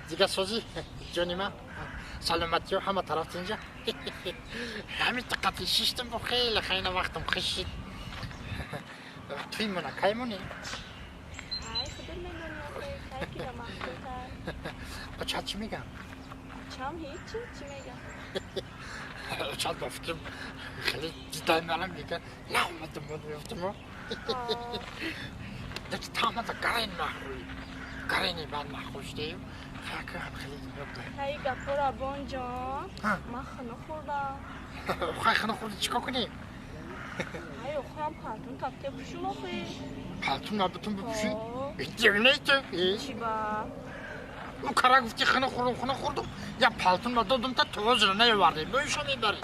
Дига созӣ, ҷони ман, саломатиё ҳама тараф тинҷа. Ҳамин диққати шиштам бо хеле хайна вақтам хишид. Туи мона кай монӣ? Ай, худат медонӣ, охе, кай ки да маъқултар. Оча чӣ мегам? Чам ҳечи, чӣ мегам? Оча ба фикрам хеле дидай манам мега, наомадам, меёфтам. Даки таъмада гарен махӯрӣ. Гарени баъд махӯр шудем. Факрам хеле меёфта. Ҳай гапора, бонҷон. Ман хунук хӯрдам. Хай, хунук хӯрдӣ, чӣ кор кунем? Ҳай, охирам палтун тафте пӯшум охи. Палтун набутун бипӯшӣ? Девонаи ту? Чӣ ба? Ӯ кара гуфти хунук хӯрдум, хунук хӯрдум, я палтун ба додум, та товозро наёвардем. Боиша мебарӣ.